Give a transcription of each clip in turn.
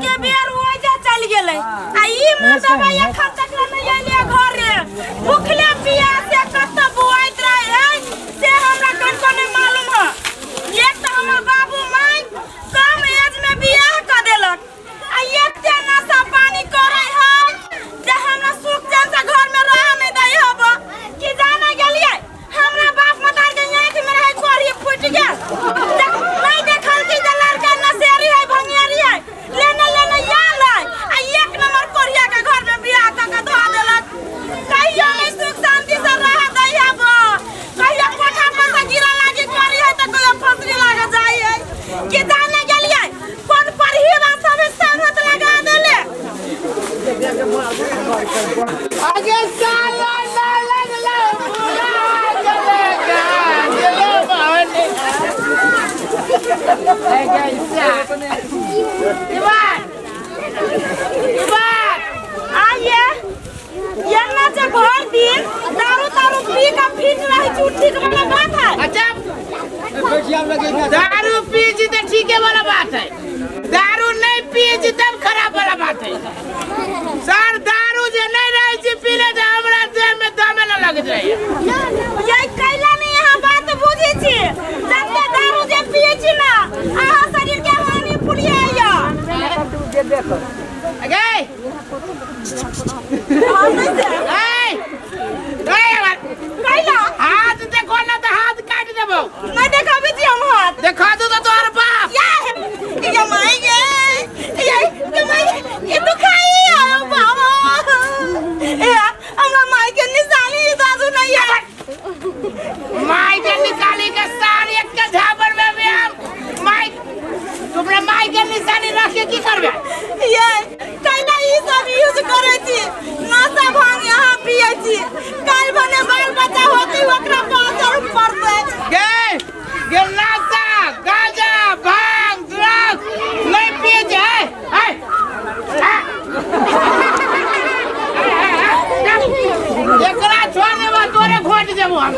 के बेर ओइजा चल गेलै आ ई मर्दबा एखन तक ले नहि अयलै घरे। भुखले पियासे कतऽ बुआइत रहै है से हमरा कनिको नहि मालूम है। एक तऽ हमर बाबू माय कम एज में बियाह कऽ देलक आ एते नशा पानी करै है जे हमरा सुख चैन से घर में रह नहि दै हब। कि जाने गेलियै हमरा बाप मतार के आँखि में रहै कोढ़ी फूटि गेल। नहीं देखल कि जे लड़का नशेरी है भंगेरी है, लेने लेने आयल है आ एक नंबर कोढ़िया के घर में बियाह कऽ के धऽ देलक। कहियो नहीं सुख शांति से रह दै हब। कहियो कोठा पर से गिरा लागी करी है तऽ कहियो फसरी लाग जाइ है। कि जाने गेलियै कोन परहीवा सब संगत लगा देले। आगे साला ना लगले पूरा गेले गेले बहने। ए गैसा इवान इवान आइए ये ना जे भर दिन दारू तारू पी के फिट रही छी, ठीक वाला बात है। अच्छा दारू पी छी तो ठीके वाला बात है, दारू नहीं पिए छी तब खराब वाला बात है। सर दारू जे नहीं रहे छी पीले तो हमरा देह में दमे न लग जाए। ये कैला नहीं यहाँ बात बुझी छी, जते दारू जे पिए छी ना अहाँ शरीर के हानि पुरियाइया। अगे कैला हाथ देखो ना तो हाथ काट देबो। नहीं देखाबे छी हम हाथ। देखा दू तो तोहर बाप। या ये माई गे, ये ये माई ये दुखाई आयो बाबा। ए हमरा माई के निशानी दादू नहीं है। माई के निकाली के सार एक के झापर में भी हम माई तुमरा माई के निशानी रख के की करबे? ये कैला ई सब यूज करे छी, नशा भांग यहाँ पिए छी, काल भने बाल बच्चा होती ओकरा पास और पड़ते। गे गे नशा गांजा भांग ड्रग्स नहीं पिए छी। ए ए एकरा छोड़ देबो तोरे घोट देबो हम।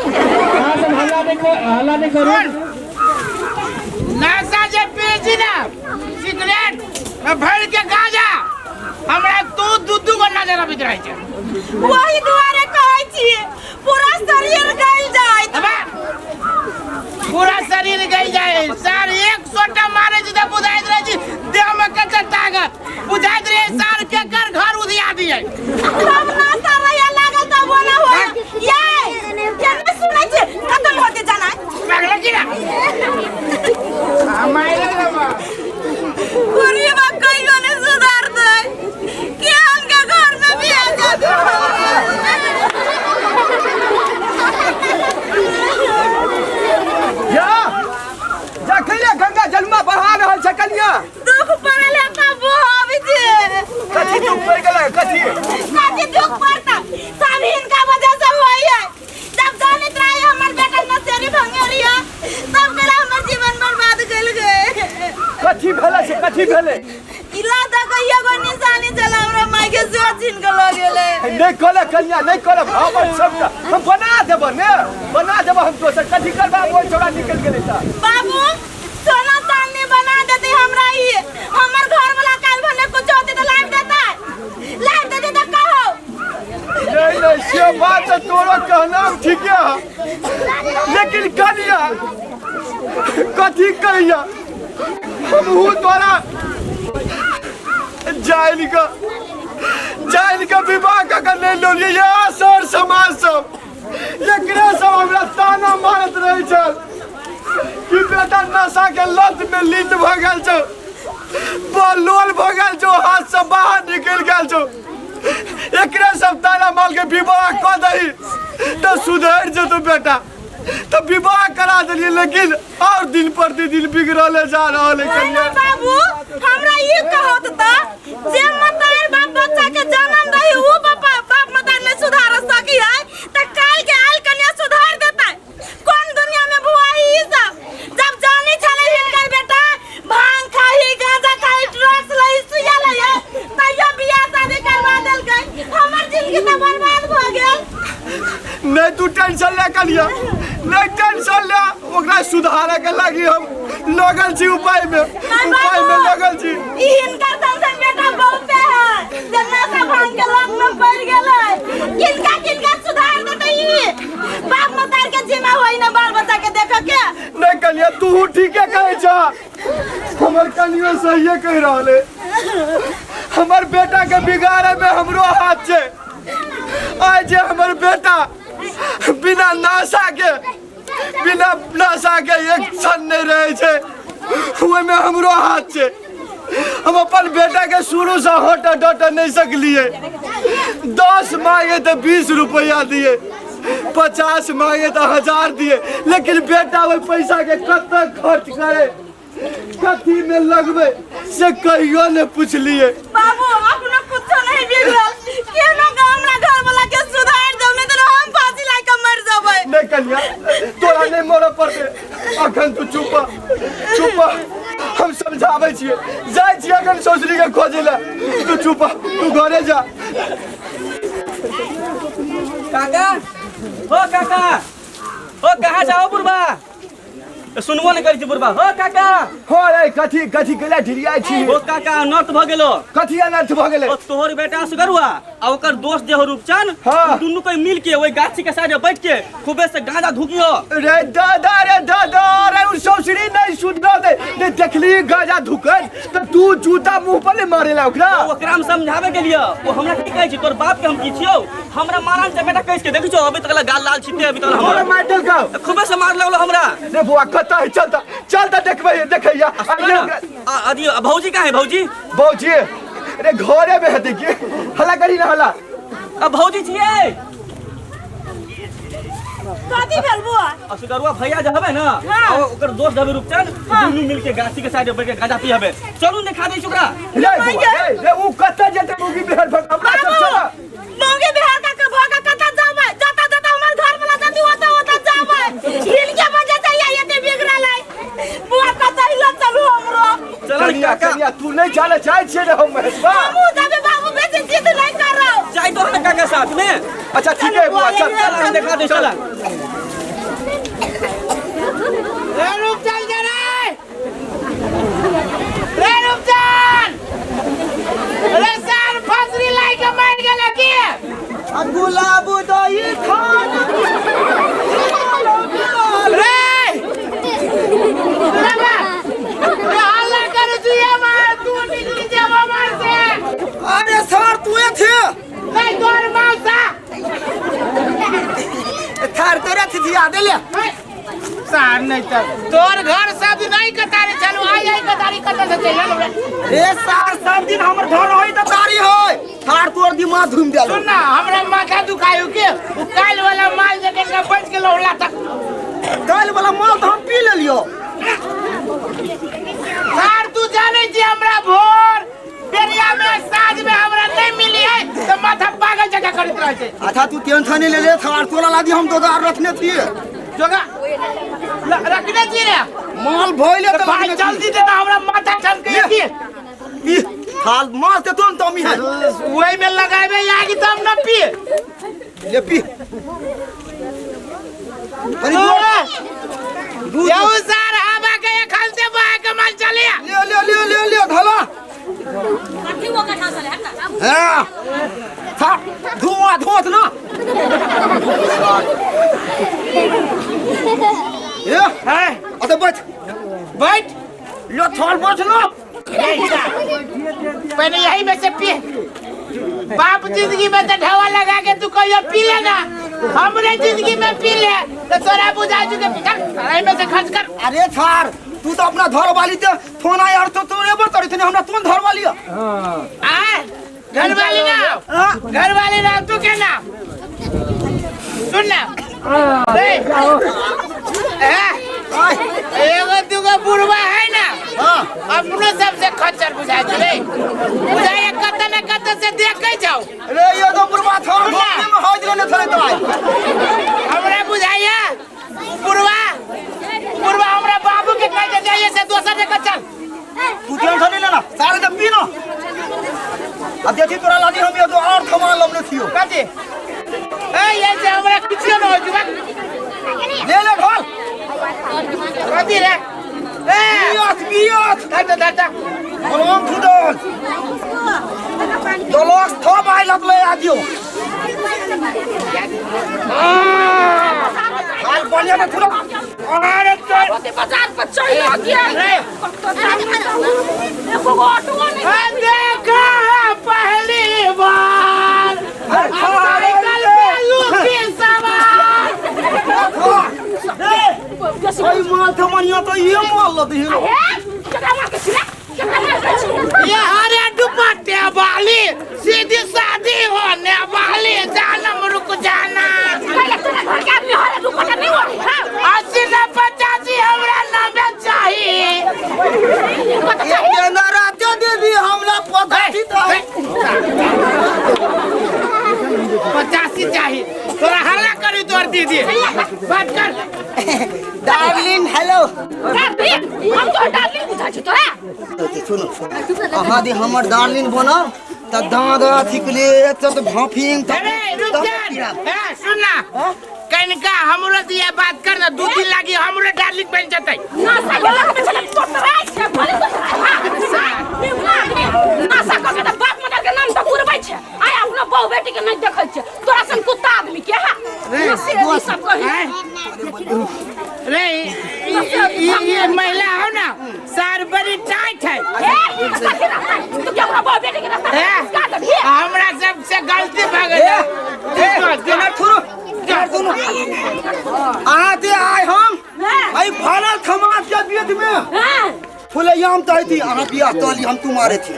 हल्ला नहीं कर, हल्ला नहीं करो। नशा जे पिए छी ना सिगरेट भर के गांजा हमरा तू दू दू गो नजर अबैत रहै छै। वही दुआरे कहै छी पूरा शरीर गल जाए। अबे, पूरा शरीर गल जाए सर। 100 टा मारे छी तऽ बुझाइत रहै छी देह में कते ताकत, बुझाइत रहै सर के कर घर उधिया दिए। तब नशा रहिया लागल तब ओना होय। ये ये नहीं सुनै छी खत्म होते जाना। लगल की ना गरीबा कहियो नहीं सुधारतै के हमके घर में बियाह कर दे। जा जा कैले गंगा जलमा बढ़ा रहल छै कनिया। दुख पड़ल है तब वो आबै छै। कथी दुख पड़ि गेलै? कथी कथी दुख पड़ता? सब हिनका वजह से होई है। जब जानैत रहे हमर बेटा नशेरी भंगेरी है तब केला हमर जीवन बर्बाद कयल गए। कथी भेलै से कथी भेलै? इला त कहियो गो निशानी चला हमरा माय के सेहो छीन के लऽ गेलै। नहीं कहले कन्या, नहीं कहले हमर सबटा हम बना देब ने, बना देब हम दोसर। कथी करबा ओइ छोरा निकल गेलै त। बाबू सोना चांदी बना देते हमरा ई, हमर घर वाला काल भने कुछ होते त लाइव देता, लाइव देते त कहो। नहीं नहीं से बात तो तोरो कहना ठीक है, लेकिन कन्या कथी कहिया हमहू तोरा जानि के जानि के विवाह कऽ के नहि लौलियै। या सर समाज सब एकरे सब हमरा ताना मारैत रहै छल कि बेटा नशा के लत में लीन भऽ गेल छौ, बलोल भऽ गेल छौ, हाथ से बाहर निकलि गेल छौ। एकरे सब ताना मार के विवाह कऽ दही तऽ सुधरि जेतौ बेटा। तऽ विवाह करा देलियै, लेकिन और दिन प्रतिदिन बिगड़ले जा रहल है। नहीं नहीं बाबू हमरा ये कहत त जे मतार बाप बच्चा के जन्म दही उ बाप बाप मतार नहीं सुधार सकी है त काल के आल कन्या सुधार देता। कौन दुनिया में बुआई ई सब? जब जानी छले हिनकर बेटा भांग खाही गांजा खाही ड्रग्स लही सुइया लही तैयो बियाह शादी करवा देलकै, हमर जिंदगी त बर्बाद भ गेल। नहीं तू टेंशन ले कलिया, नहीं टेंशन ले, ओकरा सुधारे के लागी हम लगल छी उपाय में, उपाय में लगल छी। ई हिनकर संग संग किनका किनका सुधार देतै ई बाप मतार के जिम्मा होई ना बाल बच्चा के देख के। नहीं कनिया तू ठीके कहै छ, हमर कनियो सहिए कहि रहल है। हमर बेटा के बिगाड़े में हमरो हाथ छै। आइ जे हमर बेटा बिना नशा के बिना नशा के एक क्षण नहीं रहे छै, ओहिमे हमरो हाथ छै। हम अपन बेटा के शुरू से हट डट नहीं सकलिए। 10 मांगे तो 20 रुपया दिए, 50 मांगे तो 1000 दिए, लेकिन बेटा वही पैसा के कत खर्च करे कथी में लगबे से कहियो ने पूछलिए। बाबू अपनो कुछो नहीं बिगड़ल, केनो के हमरा घर वाला के सुधार दो, नहीं तो हम फांसी लाग के मर जबै। नहीं कन्या तोरा नहीं मरऽ पड़तै, अखन तू चुप चुप, हम समझाबै छियै। जाइ छियै अखन ससुरी के खोजै लए, तू चुप, तू घरे जा। काका हो काका हो कहाँ जाओ बुढ़बा, सुनबो नहीं करै छी बुढ़बा। हो काका हो रे कथी कथी केला ढिरियाइ छी? हो काका अनर्थ भ गेलो। कथी अनर्थ भ गेलै? ओ तोहर बेटा सुगरुआ आ ओकर दोस्त जे हो रूपचंद, हाँ। दुनू कोई मिल के ओई गाछी के साइड में बैठ के खूबे से गांजा धुकियो। रे दादा रे दादा रे उ ससुरी नहीं सुधरल दे, ने देखली गांजा धुकन त तू जूता मुंह पर ने मारेला ओकरा। ओकरा हम समझावे के लिए ओ हमरा की कहै छी तोर बाप के हम की छियौ, हमरा मारन से बेटा कैस के देखै छौ अभी तक गाल लाल छिते अभी तक हमरा हमरा मार देलकौ। खूबे से मार लगलो हमरा। रे बुआ कतऽ है? चल त चल त देखबै देखैया। अरे भौजी कहाँ है? भौजी भौजी रे घरे में हेतै की? हल्ला करी ना हल्ला। अब भौजी छियै। कथी भेल बुआ? असगरुआ भैया जे हबे ना, हाँ। और ओकर दोस्त हबे रूपचंद, हाँ। दुनू मिल के गाछी के साइड में बैठ के गांजा पी हबे। चलू देखा दै छी ओकरा। रे बुआ, रे, रे उ कतऽ जेतै मौगी बिहार भग हमरा सब चल। मौगी बिहार का के भग कतऽ जाबै? जतऽ जतऽ हमर घर वाला जति ओतऽ ओतऽ जाबै। हिलके बजे से या एते बिगड़ल है। बुआ कतऽ हिलऽ चलू हमरो। चल कनिया काका। कनिया तू नहीं जाने चाहे छियै रे हम महेशवा। हमहूँ जाबै बाबू बेसी जिद नहीं करब। जाय दो ना काका साथ में। अच्छा ठीक है बुआ चल चल हम देखा दे चल। रे रूपचंद जा रे, रे रूपचंद रे सर फांसरी लाई के मार गेले की? गुलाब दही खान रे बाबा रे हल्ला कर दिया मार तू निकली जावा मार से। अरे सर तू थे? नहीं तोर मौसा थार तोरा थिथिया देले सार नहीं तो तोर घर सब दिन नहीं कतारी चलू आई आई कतारी कत से चल रे। रे सार सब दिन हमर घर होई त तारी होई, थार तोर दिमाग घूम गेल। सुन ना हमरा माथा दुखायो के उ काल वाला माल जे के बच के लौला तक। काल वाला माल त हम पी लेलियो। सार तू जाने छी हमरा भोर बेरिया में साँझ में हमरा नहीं मिली है तो माथा पागल जगह करत रहे छै। अच्छा तू टेंशन नहीं ले ले, थार तोरा लादी हम दोगार रखने थिए। जोगा रखने छी रे माल भइले त भाई जल्दी दे हमरा माथा ठनके की। ई थाल माल ते तुम तमी है वही में लगाबे आगी तब न पी ले पी। अरे दूध यौ सर हवा के एखन से बहा के माल चलिया। ले ले ले ले ले धला हां था धुआं धुआं ना ए है। अच्छा बैठ बैठ लो थोल बैठ लो। पहले यही में से पी। बाप जिंदगी में तो ढावा लगा के तू कहियो पी लेना, हमरे जिंदगी में पी ले तो तोरा बुझा चुके पी में से खर्च कर। अरे थार तू तो अपना घर वाली ते फोन आया और तो तोरे बर तोरे हमरा तू घर वाली हां आ घर वाली ना घर वाली ना तू के ना सुन ना रे एगो दूगो बुढ़वा है ना हां अपनो सबसे खच्चर बुझा रे बुझाए कत न कत से देख के जाओ रे ये तो बुढ़वा थोड़ घोड़े में हो गेल ने थोड़े तो हमरा बुझाइया बुढ़वा बुढ़वा हमरा बाबू के कह दे जाइए से दोसर जगह चल। तू टेंशन नहीं लेना सारे जब पी ना अब देखी तोरा लादी हम ये तो और थमा लमने थियो कथी ए ये से हमरा किछो न हो जुबा ले ले ढोल कथी रे ए बियत बियत धर धर बलम फुटल दलस थप आइ लगले आदियो। हाल बढ़िया में थोड़ा अरे तो होते बाजार पर चल गया एको गो ऑटो नहीं देखा है पहली बार साइकिल पे लूकी सवार। अई माल थमनिया तो ये माल लदी हे केकरा मार के छिला केकरा मार के छिला ये हरे दुपट्टे वाली सीधी शादी होने वाली जानम रुक जाना। पहले तोरा घर के आदमी हरे दुपट्टा नहीं ओढ़े हां 80 न 85 हमरा 90 चाहिए। केना राते देवी हमरा पता थी तो 85 चाहिए तोरा हल्ला करी तोर दीदी बात कर। डार्लिंग हेलो डार्लिंग हम तो डार्लिंग बुझा छी तोरा। सुनो अहाँ दी हमर डार्लिंग बनब त दाँत थिकले त भाफिंग त अरे रुक जा ए सुन ना कनिका हमरो दिया बात कर ना 2 दिन लागी हमरो डार्लिंग बन जतै। ना साइकिल लगा के चले तो तोरा छै भले तो ना सा के त बाप मदर के नाम त पुरबै छै आय अपना बहु बेटी के नहीं देखै छै तोरा सन कुत्ता आदमी के हां नशे सब कही रे ये महिला हो ना सार बड़ी टाइट है। ए कथि रहता तू के हमरा बहु बेटी के रास्ता का दबी हमरा सबसे गलती भ गेल। केना थुरु सुनो अहाँ दे आय हम आई फानल थमा के बीच में हां फुलैयाम त थी अहाँ बियाह तली हम तुम्हारे थी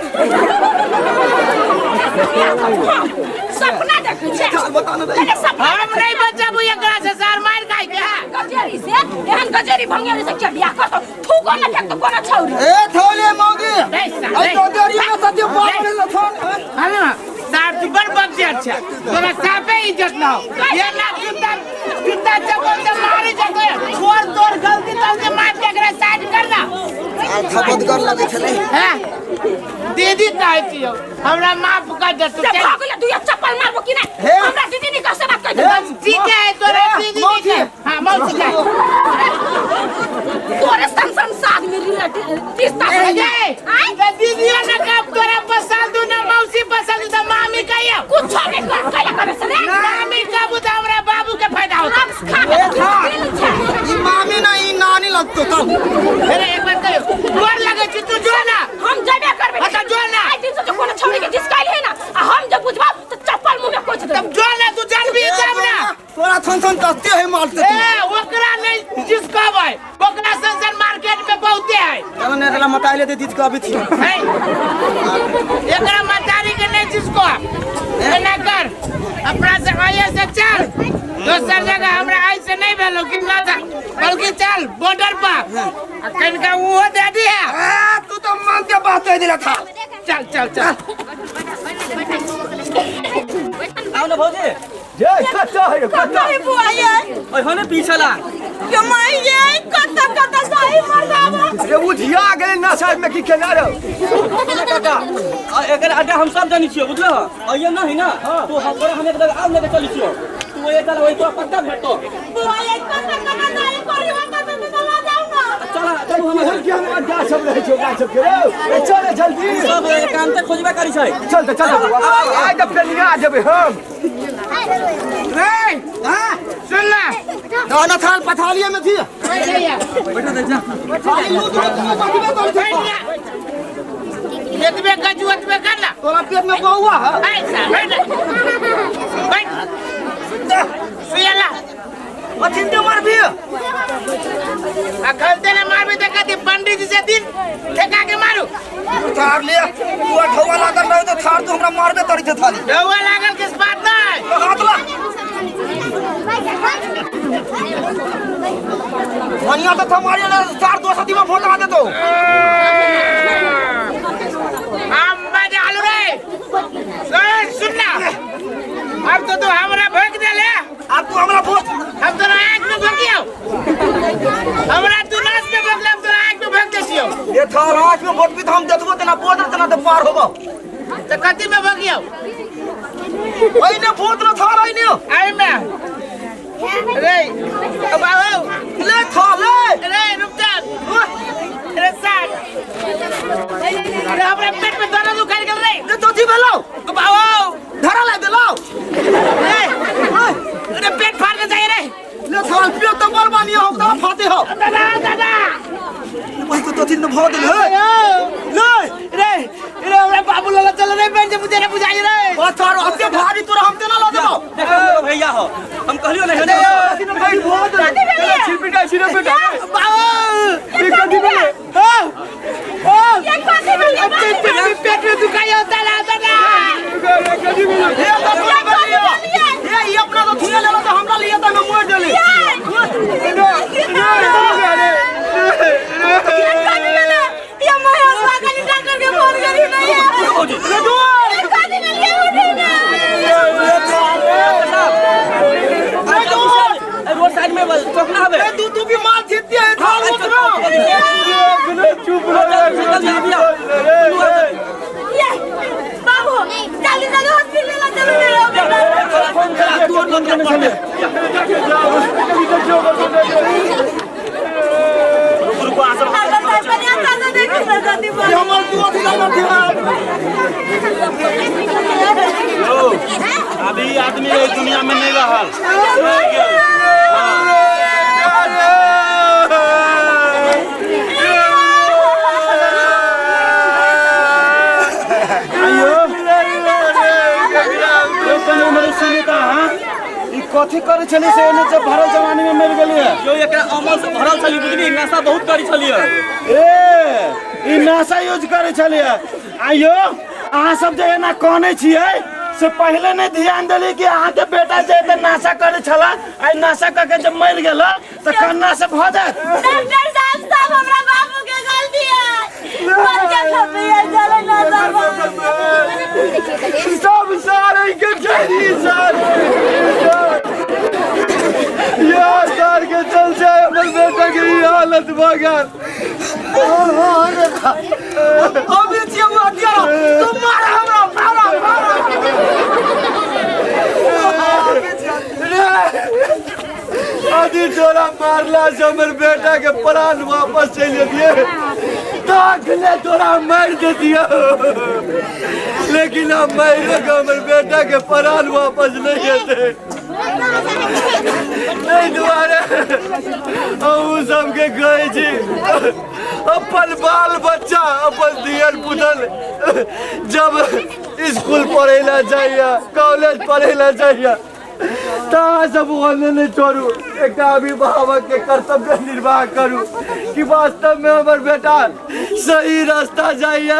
सपना देखै छै पहले सपना हम नहीं बचबू एकरा से सार मार खाइ के। गजेरी से एहन गजेरी भंगेरी से के बियाह करतो थूको न फेकतो कोनो छौरी। ए थौले मौगी आई गजेरी में सत्य बाप रे लथन हेलो सार तू बड़ बच्चे अच्छा तोरा साफे इज्जत ना हो ये ना जूता जूता चप्पल से मारी जतो छोड़ तोर गलती तलती मार के एकरा साइड करना थपदगर लगे छले। हां दीदी कहै छियौ हमरा माफ कर दे तू से भाग गेलै दुइया चप्पल मारबो कि नहीं हमरा दीदी नहीं कह से बात कह दे ठीक है तोरा दीदी नहीं। हां मौसी का तोरे सन सन आदमी रिलेटिव रिश्ता आई दीदी ने कब तोरा पसंद दू ना मौसी पसंद त मामी कहियो कुछ नहीं कर कैला करे से रे मामी कहबू त हमरा बाबू के फायदा होत खा के दिल छै ई मामी ना ई नानी लगतो तब। अरे एक बात कहियो गोर लगे छी तू जो ना हम जेबे करबे। अच्छा जो ना आई दिन से जो कोनो छौरी के जिसकाइल है ना आ हम जब बुझबा त चप्पल मुंह में कोच तब जो ना तू जानबी तब ना तोरा थन थन तस्ते है मारते ए ओकरा नहीं जिसकाबै ओकरा संसन मार्केट में बहुते है। चलो ने एकरा मताइले दे दीज के अभी थी है एकरा मतारी के नहीं जिसको एना कर अपना से आइए से चल दोसर जगह हमरा आई से नहीं भेलो कि ना बल्कि चल बॉर्डर पर आ कनिका उहो दे दी है। तू तो मानते बात दे दिला था। चल चल चल आओ ना भौजी जे कत्ता है कत्ता कत्ता बुआ ये ओए हने पीछला के माई ये कत्ता कत्ता सही मरदावा रे उधिया गेल नशा में की केना रहो काका एकर अड्डा हम सब जानी छियो बुझलो अइए नहीं ना तू हम हम एक जगह आउ लेके चली छियो तू ओए चल ओए तो पक्का भेटतो बुआ ये कत्ता कत्ता सही करी होता त चला जाऊ ना चल चलू हम के हम अड्डा सब रहे छो गाछ सब के रे चल जल्दी सब काम त खोजबे करी छै चल त चल आइ त पेलिया जेबै हम रे हां सुन ना दाना थाल पथालिए में थी बैठा दे जा थाली लूट लूट बचबे तो एतबे गजू ओतबे कर ना तोरा पेट में बौआ है ऐसा बैठ बैठ सुयला अथिन मारबी आ खलते ने मारबी त कथी पंडित जी से दिन ठेका के मारू थार ले तू ढौआ लागल रहे तो थार तो हमरा मारबे तरी थे थाली ढौआ लागल किस बात नहीं हाथ ला बढ़िया तो थमारी ने चार दो सदी में फोन लगा दे तो हम बजालू रे सुन ना अब तो तू हमरा भोग दे ले अब तू हमरा भोग हम तोरा आँख में भोगियो हमरा तू नाच में भोगले हम तोरा आँख में भोग दे छियो ये थार आँख में भोग भी तो हम देतबो तना बोझ तना तो पार होबो तो कथी में भोगियो ओइने भोग न थार ओइने आई में रे अब आओ ले था ले रे रुक जा रे साथ अरे हमरा पेट में दर्द उखड़ गेल रे रे तो थी भेलो अब आओ धरा ला देलो खाल पियो तो बड़ बानी हो तो फाते हो दादा दादा वही तो तोथिन न भो देल हे ले रे रे हमरा बाबू लाला चल रे बेंच बुझे रे बुझाई रे पत्थर अते भारी तोरा हम तेना ला देबो देखो हमरो भैया हो हम कहलियो नहीं तोथिन न भारी भो देल छिपिटा छिपिटा बाबू ई कथी भेलै हां हां ये कथी भेलै पेट पेट में दुखाई हो दादा दादा कथी भेलै हे तो तोरा बलिया हे ई अपना तो थुए लेलो तो हमरा लिए त मोड़ देले ये कथी भेलै ये महेश बा कनी डॉक्टर के फोन करी नहीं है ये कथी भेलै उठी ना रोड साइड में चौक ना हवे ए तू तू भी माल जीतती है थाल उतरो चुप रह ये बाबू जल्दी जल्दी हॉस्पिटल ला चलो मेरा बेटा तू और फोन कर रुको आ सब डॉक्टर साहब कनी अच्छा से देखी सर जल्दी ये हमर तू अथी ना ध्यान अभी आदमी एहि दुनिया में नहीं रहल। आइयो कनी उम्र सुनी त अहाँ ई कथी करै छली से एने जब भरल जवानी में मरि गेलियै। यो एकरा अमल से भरल छली बुझली, नशा बहुत करी छलियै। ए ई नशा यूज करै छलियै। आइयो अहाँ सब जे एना कहने छियै से पहिले नहीं ध्यान देली कि अहाँ के बेटा जे एते नशा करै छला, आइ नशा कऽ के जब मरि गेल तऽ कन्ना से भऽ जायत। डॉक्टर साहब सब हमरा बाबू के गलती है, बच्चा सब ये चले ना सब सब सारे के चली सर यार सर के चल जाए हमर बेटा के ई हालत भऽ गेल। अभी छियै वो हथियार तू मार हमरा मारा मारा अभी तोरा मारला से हमर बेटा के प्राण वापस चलि जतियै तखने तोरा मारि देतियै, लेकिन अब मारियो के हमर बेटा के प्राण वापस नहीं एतै। एहि दुआरे हमहूँ सबके कहै छी अपन बाल बच्चा अपन दियर पुतल जब स्कूल पढ़ै लए जाइए कॉलेज पढ़ै लए जाइए तऽ अहाँ सब ओहने नहि छोड़ू, एकटा अभिभावक के कर्तव्य निर्वाह करू कि वास्तव में हमर बेटा सही रास्ता जाइए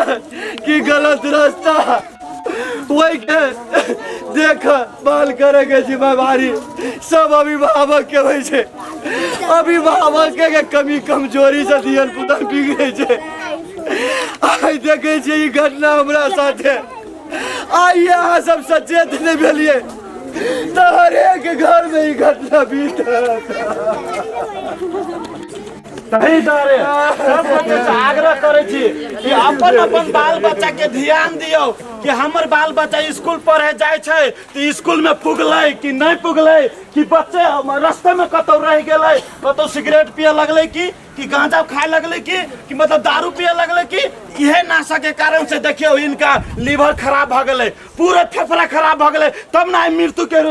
कि गलत रास्ता, वही के देख भाल करे के जिम्मेवारी सब अभिभावक के होइ छै। अभिभावक के कमी कमजोरी से धियन पुतल बिगड़ै छै। आइ देखै छियै ई घटना हमरा साथे, आइ अहाँ सब सचेत नहि भेलियै तऽ हरेक घर में ई घटना बीतत। तही दुआरे सब गोटे से आग्रह करै छी कि अपन अपन बाल बच्चा के ध्यान दियौ कि हमर बाल बच्चा स्कूल पढ़े जाइ छै तऽ स्कूल में पुगलै कि नहि पुगलै, कि बच्चे रास्ते में कतौ रहि गेलै, कतौ सिगरेट पिए लगलै कि गांजा खाए लगलै कि मतलब दारू पिए लगलै कि इहे नशा के कारण से देखियौ इनका लीवर खराब भऽ गेलै, पूरे फेफड़ा खराब भऽ गेलै, तब ने आइ मृत्यु के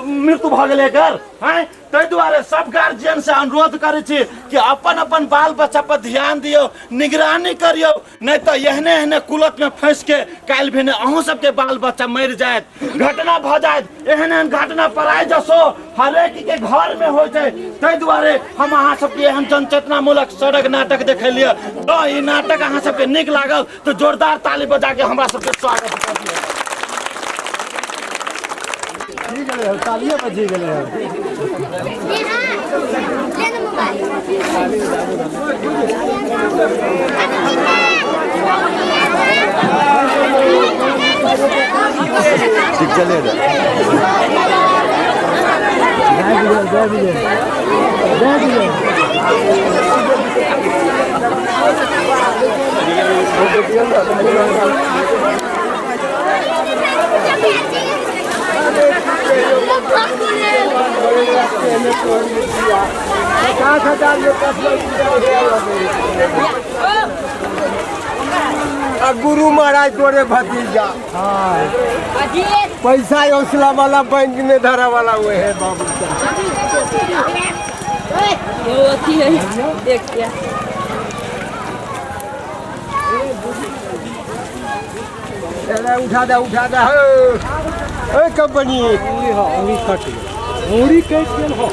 मृत्यु भऽ गेलै एकर। आँय ताहि दुआरे सब गार्जियन से अनुरोध करै छी कि अपन अपन बाल बच्चा पर ध्यान दियौ, निगरानी करियौ, नहीं तऽ एहने एहने कुलत में फंस के काल्हि भेने अहूँ सबके बाल बच्चा मरि जायत, घटना भऽ जायत। एहन एहन घटना पराय जसो हरेक के घर में होइ छै। ताहि दुआरे हम अहाँ सबके एहन जनचेतनामूलक सड़क नाटक देखेलियै। तऽ ई नाटक अहाँ सबके नीक लागल तऽ जोरदार ताली बजा के हमरा सबके स्वागत करियौ। तालिए बजी गेलै। ठीक चले जय विजय जय विजय 50,000 आ गुरु महाराज तोरे भतीजा। पैसा हौसला वाला बैंक में धरा वाला वो है बाबू। वो अथी है देख के। अरे उठा दे उठा दे। ए कंपनी उंगली कट गेल, उंगली कटि गेल हो।